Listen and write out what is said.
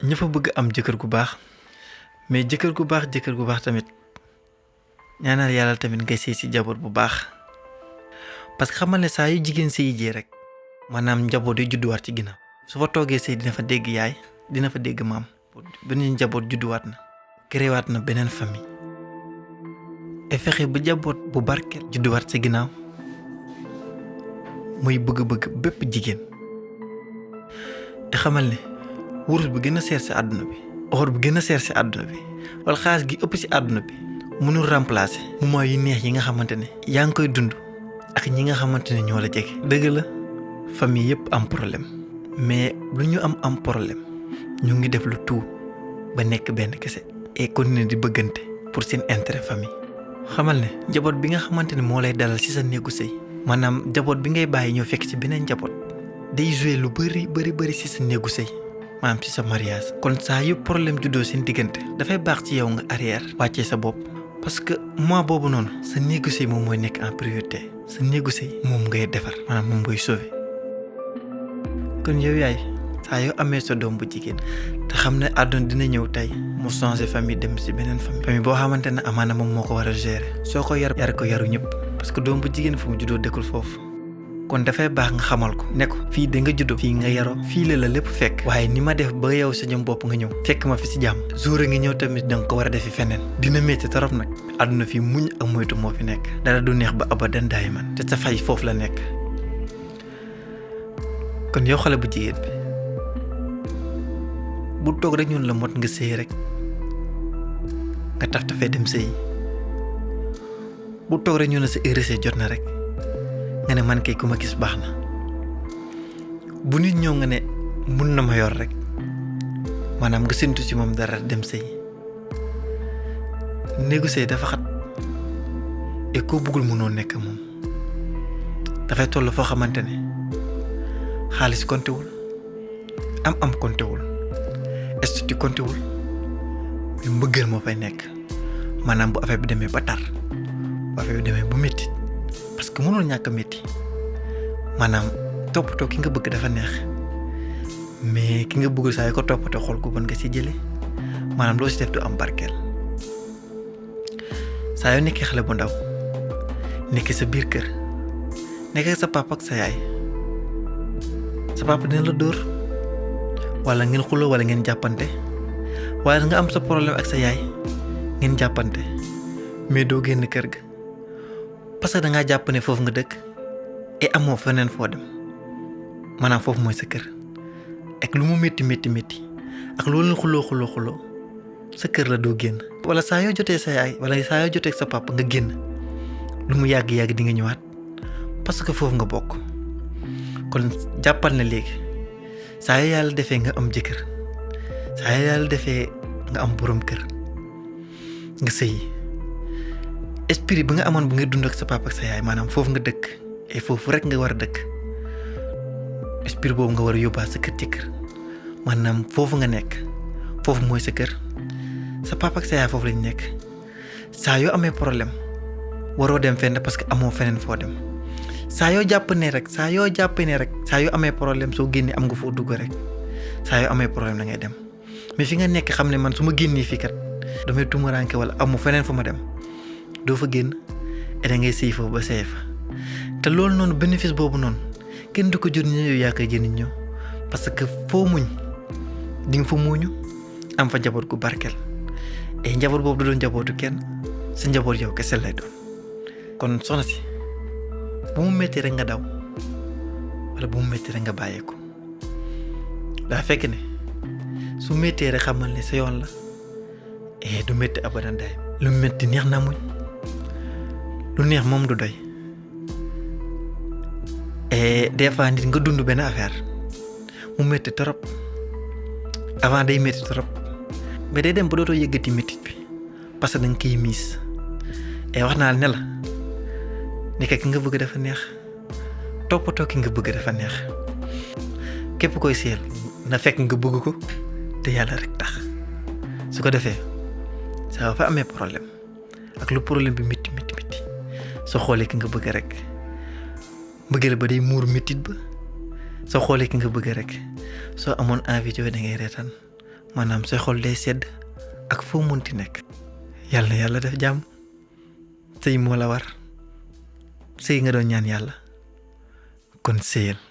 ñëpp bëgg am jëkkër gu baax mais jëkkër gu baax tamit ñaanal yàlla tamit ngay sëy si jaboot bu baax parce que xamal ne saa yu jigéen sëy jee rek maanaam njaboot yi judduwaat ci ginnaaw su fa toogee sëy dina fa dégg yaay dina fa dégg maam beneen njaboot judduwaat na créewaat na beneen famille et fexe ba jaboot bu barkeel judduwaat ci ginnaaw muy bëgg-bëgg bépp jigéen te xamal ne wurus bi gën a seer si àdduna bi or bi gën a seer si àdduna bi wala xaalis gi ëpp si àdduna bi mënul remplacer moment yu neex yi nga xamante ne yaa ngi koy dund ak ñi nga xamante ne ñoo la jege. dëgg la famille yëpp am problème mais lu ñu am problème ñu ngi def lu tout ba nekk benn kese et continuer di bëggante pour seen intérêt famille. xamal ne njaboot bi nga xamante ne moo lay dalal ci sa néegu sëy maanaam njaboot bi ngay bàyyi ñëw fekk ci beneen njaboot day jouer lu bëri ci sa néegu sëy maanaam ci sa mariage. kon saa yu problème juddoo seen diggante dafay baax ci yow nga arrière wàccee sa bopp parce que mois boobu noonu sa néegu sëy moom mooy nekk en priorité sa néegu sëy moom ngay defar maanaam moom ngay sauver. kon yow yaay saa yoo amee sa doom bu jigéen te xam ne àdduna dina ñëw tey mu changer famille dem ci beneen famille boo xamante ne amaana moom moo ko war a gérer soo ko yar ko yaru ñëpp parce que doom bu jigéen fu mu juddoo dëkkul foofu. kon dafay baax nga xamal ko ne ko fii da nga juddoo fii nga yaroo fii la lépp fekk waaye ni ma def ba yow sa jëm bopp nga ñëw fekk ma fi ci jàmm jour nga ñëw tamit da nga ko war a defi feneen dina métti torop nag àdduna fii muñ ak moytu moo fi nekk dara du neex ba abadan daay man te sa fay foofu la nekk. kon yow xale bu jigéen bi bu toog rek ñun la mot nga sëy rek nga tafee dem sëy bu toog rek ñun la sa heure jot na rek nga ne man kay ku ma gis baax na bu nit ñëw nga ne mun na ma yor rek maanaam nga séntu ci moom dara dem sëy néegu sëy dafa xat et koo bëggul mënoo nekk moom dafay toll foo xamante ne xaalis kontewul am kontewul statut kontewul mais mbëggeel moo fay nekk maanaam bu affaire bi demee ba tar bu affaire bi demee bu métti parce que mënul ñàkk a métti maanaam toppatoo ki nga bëgg dafa neex mais ki nga bëgg saa yu ko toppatoo xool ko bon nga ci jële maanaam loo ci def du am barkeel. saa yoo nekkee xale bu ndaw nekkee sa biir kër nekkee sa papa ak sa yaay sa papa dina la dóor wala ngeen xuloo wala ngeen jàppante wala nga am sa problème ak sa yaay ngeen jàppante mais doo génn kër ga parce que da ngaa jàpp ne foofu nga dëkk et amoo feneen foo dem maanaam foofu mooy sa kër ak lu mu métti ak loolu xuloo sa kër la doo génn. wala saa yoo jotee sa yaay wala saa yoo jotee sa papa nga génn lu mu yàgg di nga ñëwaat parce que foofu nga bokk. kon jàppal na léegi saa yoo yàlla defee nga am jëkkër saa yoo yàlla defee nga am borom kër nga sëy esprit bi nga amoon bu ngay dund ak sa papa ak sa yaay maanaam foofu nga dëkk et foofu rek nga war a dëkk esprit boobu nga war a yóbbaat sa kër jëkkër maanaam foofu nga nekk foofu mooy sa kër sa papa ak sa yaay foofu lañ nekk saa yoo amee problème waroo dem fenn parce que amoo feneen foo dem. saa yoo jàppee ne rek saa yoo amee problème soo génnee am nga foo dugg rek saa yoo amee problème da ngay dem mais fi nga nekk xam ne man su ma génnee fii kat damay tumuraanke wala amu feneen fu ma dem doo fa génn et da ngay sëy foofu ba sëy fa te loolu noonu bénéfice boobu noonu kenn du ko jëriñoo yow yaa koy jëriñoo parce que foo muñ di nga fa muñu am fa njaboot gu barkeel et njaboot boobu du doon njabootu kenn sa njaboot yow kese lay doon. kon soxna si bu mu métti rek nga daw wala bu mu métti rek nga bàyyeeku daa fekk ne su méttee rek xamal ne sa yoon la et du métti abadan daay lu métti neex na muñ lu neex moom du doy et des fois nit nga dund benn affaire mu métti trop avant day métti trop mais day dem ba dootoo yëggati métti bi parce que da nga koy miis et wax naa ne la nekk ki nga bëgg dafa neex toppatoo ki nga bëgg dafa neex képp koy seel na fekk nga bëgg ko te yàlla rek tax su ko defee saa fa amee problème ak lu problème bi métti soo xoolee ki nga bëgg rek mbëggeel ba day muur métit ba soo xoolee ki nga bëgg rek soo amoon envie da ngay reetaan maanaam say xol day sedd ak foo munti nekk. yàlla na yàlla def jàmm. sëy moo la war sëy nga doon ñaan yàlla kon sëyal.